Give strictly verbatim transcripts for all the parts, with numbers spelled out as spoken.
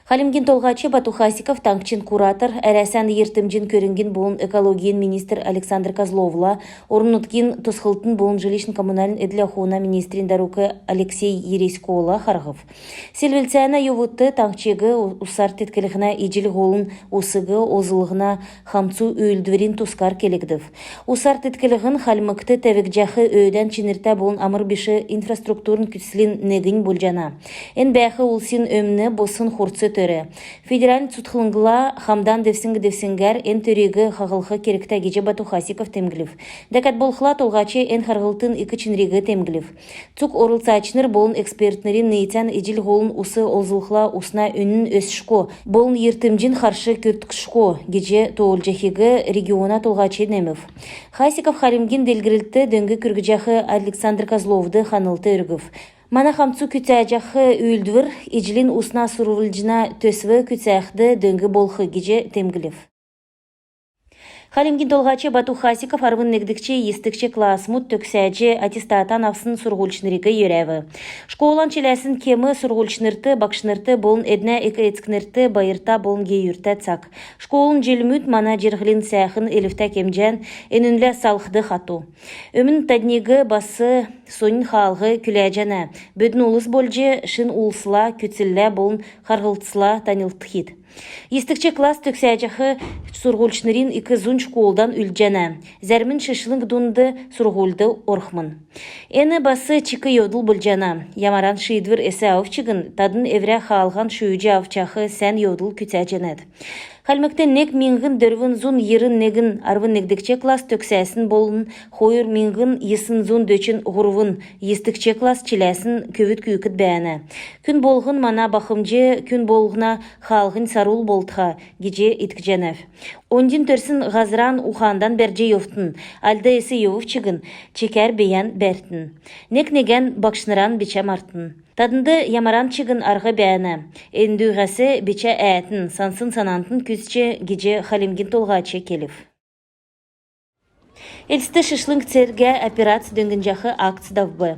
Хальмгин Толһач Бату Хасиков таңһчин куратор, Әрәсән йиртмҗин көрңгин болн экологин министр Александр Козловла, орн-нутгин тосхлтын болн жилищн-коммунальн эдл-ахун министрин дарук Алексей Ереськола харһв. Селвлцәнә йовудт таңһчиг усар тетклһнә, иҗл һолын усиг олзллһна хамцу үүлдврин тускар келгдв. Усар тетклһн Хальмгт тәвгдҗәх өөдән чинртә болн амр биш инфраструктурн күцлин негнь болҗана. Эн бәәх улсин өмн боссн хурц төр. Федеральн цутхлңла хамдан девсңг-девсңгәр эн төриг хаһлх кергтә гиҗ Бату Хасиков темдглв. Дәкәд болхла Толһач эн харһлтын ик чинриг темдглв. Цуг орлцачнр болн экспертнрин ниицән иҗл һолын ус олзлхла усна үнн өсшго болн йиртмҗин харш күртшго гиҗ тоолҗахиг региона Толһач немв. Хасиков Хальмгин делгрлтд дөң күргҗәх Александр Козловд ханлт өргв. Мана хамцу күцәҗәх үүлдвр иҗлин усна сурвлҗна төсв күцәхд дөң болх гиҗ темдглв. Хальмгин Толһач Бату Хасиков арвн негдгч, йисдгч классмуд төгсәҗ, аттестатан авсн сурһульчнриг йөрәв. Школан чиләсн кем сурһульчнрт, багшнрт болн эднә эк-эцкнрт байрта болн гейүртә цаг. Школын җилмүд мана җирһлин сәәхн элвтә кемҗән, энүнлә салхд хату. Өмн тадниг бас соньн хаалһ күләҗәнә. Бөдүн улс болҗ, шин улсла күцллә болн харһлтсла таньлдхит. Йисдгч класс төгсәҗәх сурһульчнрин ик зунь школдан үлдҗәнә. Зәрмнь шишлң дунд сурһульд орхмн. Эн бас чик йовдл болҗана. Ямаран шиидвр эс авв чигн, тадн эврә хаалһан шүүҗ авчах сән йовдл күцәҗәнәт. Хальмгт нег миңһн дөрвн зун йирн негн арвн негдгч класс төгсәсн болн хойр миңһн йисн зун дөчн һурвн йисдгч класс чиләсн көвүд-күүкд бәәнә. Күн болһн мана бахмҗ, күн болһна хаалһнь сарул болтха гиҗ иткҗәнәв. Оньдин төрсн һазран ухандан бәрҗ йовтн, альд эс йовв чигн, чикәр бийән бәртн. Нег-негән багшнран бичә мартн. Таднд ямаран чигн арһ бәәнә. Эндүһәс бичә әәтн, сансн санантн күцҗ гиҗ Хальмгин Толһач келв. Элстд шишлң цергә операц дөңнҗәх акц давв.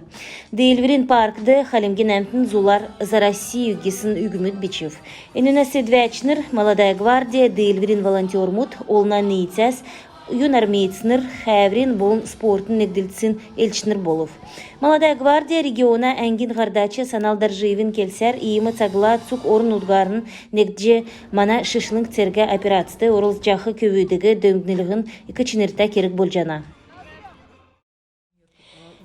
Диилврин паркд Хальмгин әмтн зулар «За Россию» гисн үгмүд бичв. Энүнә седвәчнр «Молодая гвардия», Диилврин волонтермуд, олна ниицәс, юнармеецнр, хәәврин болн спортын негдлцин элчнр болв. «Молодая гвардия» региона әңгин һардач Санал Дорджиевин келсәр, иим цагла цуг орн-нутгарн негдҗ мана шишлң цергә операцд орлцҗах көвүдиг дөңнлһн ик чинртә керг болҗана.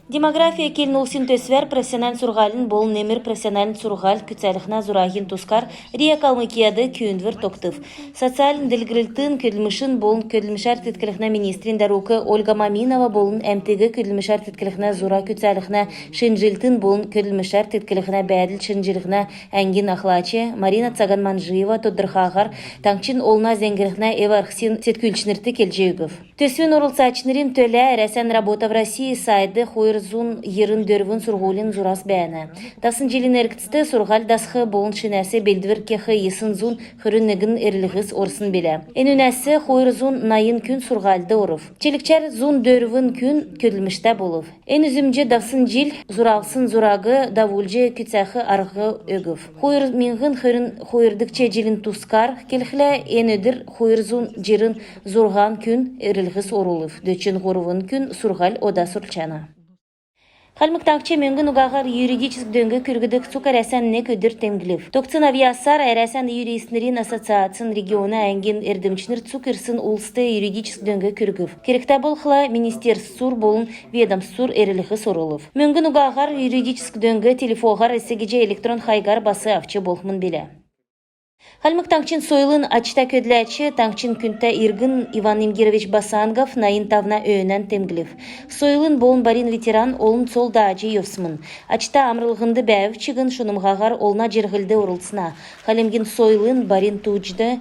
«Демография» келн-улсин төсвәр профессиональн сурһулин болн немр профессиональн сурһуль күцәлһнә зураһин тускар РИА Калмыкияд күүндвр тогтв. Социальн делгрлтин, көдлмшин болн көдлмшәр теткллһнә министрин дарук Ольга Маминова болн әмтиг көдлмшәр теткллһнә зура күцәлһнә шинҗллтин болн көдлмшәр теткллһнә бәәдл шинҗллһнә әңгин ахлач Марина Цаганманжиева тодрхаһар таңһчин олна зәңгллһнә эв-арһсин седкүлчнрт келҗ өгв. Төсвин орлцачнрин төлә Әрәсән «Работа в России» сайтд хойр зун йирн дөрвн сурһулин зурас бәәнә. Давсн җилин эргцд сурһуль дасх болн шинәс белдвр кех йисн зун хөрн негн эрлһс орсн билә. Энүнәс хойр зун найн күн сурһульд орв. Чилгчәр зун дөрвн күн көдлмштә болв. Эн үзмҗ давсн җил зуралсн зураг давулҗ күцәх арһ өгв. Хойр миңһн хөрн хойрдгч җилин тускар келхлә, эн өдр хойр зун җирн зурһан күн эрлһс орулв, дөчн һурвн күн сурһуль ода сурчана. Хальмг Таңһч мөңгн угаһар юридическ дөң күргдг цуг Әрәсән нег өдр темдглв. Тогтсн авъясар Әрәсән юристнрин ассоциацин региона әңгин эрдмчнр цуг ирсн улст юридическ дөң күргв. Кергтә болхла, министерствсур болн ведомствсур эрлһс орулв. Мөңгн угаһар юридическ дөң телефоһар эс гиҗ электрон хайгар бас авч болхмн билә. Хальмг Таңһчин сойлын ачта көдләч, таңһчин күндтә иргн Иван Имгирович Басангов найн тавна өөнән темдглв. Сойлын болн барин ветеран олн цол дааҗ йовсмн. Ачта амрлһнд бәәв чигн, шунмһаһар олна җирһлд орлцна. Хальмгин сойлын, барин тууҗд,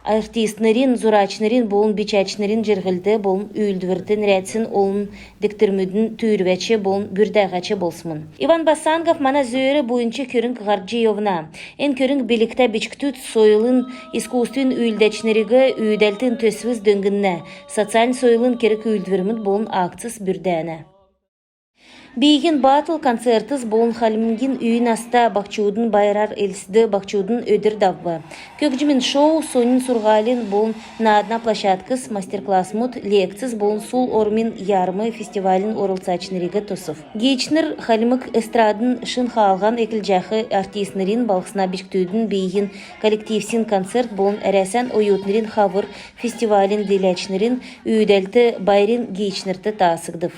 артистнрин, зурачнрин болн бичәчнрин җирһлд болн үүлдврт нерәдсн олн дегтрмүдин түүрвәч болн бүрдәһәч болсмн. Иван Басангов мана зөөр буйнч көрң һардҗ йовна. Эн көрң билгтә бичкдүд, сойлын искусствин үүлдәчнриг үүдәлтин төсвс дөңннә, социальн сойлын керг-үүлдврмүд болн акцс бүрдәнә. Бииһин баттл, концертс болн Хальмгин үй наста баһчудын байрар Элстд баһчудын өдр давв. Көгҗмин шоу, соньн сурһулин болн наадна площадкс, мастер-классмуд, лекцс болн сул ормин ярмг фестивалин орлцачнриг тосв. Гиичнр хальмг эстрадын шин хаалһан эклҗәх артистнрин, балһсна бичкдүдин бииһин коллективсин концерт болн Әрәсән оютнрин хавр фестивалин дииләчнрин үүдәлт байрин гиичнрт таасгдв.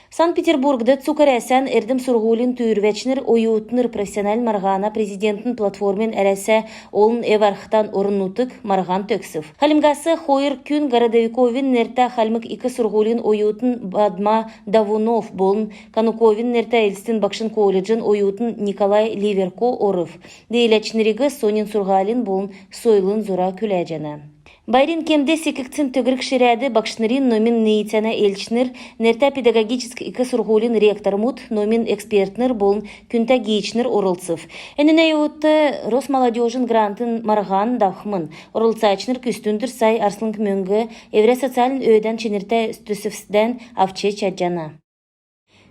Санкт-Петербургд цуг Әрәсән эрдм-сурһулин түүрвәчнр, оютнр профессиональн марһана «Президентин платформин Әрәсә: олн эв-арһтан орн-нутг» марһан төгсв. Хальмгас хойр күн Городовиковин нертә Хальмг ик сурһулин оютн Бадма Давунов болн Кануковин нертә Элстин багшин колледжин оютн Николай Ливерко орв. Дииләчнриг соньн сурһулин болн сойлын зура күләҗәнә. Байрин кемд секгдсн төгрг ширәд багшнрин номин ниицәнә элчнр, нертә педагогическ ик сурһулин ректормуд, номин экспертнр болн күндтә гиичнр орлцв. Энүнә йовудт Росмолодёжин грантын марһан давхмн. Орлцачнр күстүндр сай арслң мөңг эврә социальн өөдән чинртә төсвсдән авч чадҗана.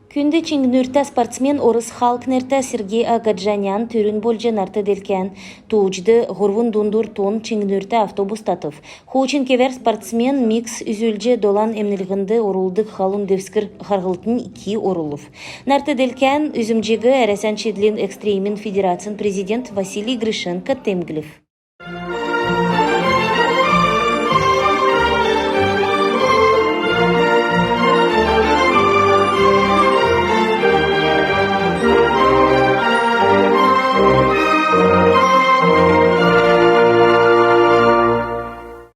Күнд чиңнүртә спортсмен, орс халк нертә Сергей Агаджанян түрүн болҗ нарт-делкән тууҗд һурвн дундур тонн чиңнүртә автобус татв. Хуучн кевәр спортсмен микс үзүлҗ, долан эмнлһнд орулдг халун девскр харһлтын ки орулв. Нарт-делкән үзмҗиг Әрәсән чидлин экстримин федерацин президент Василий Гришенко темдглв.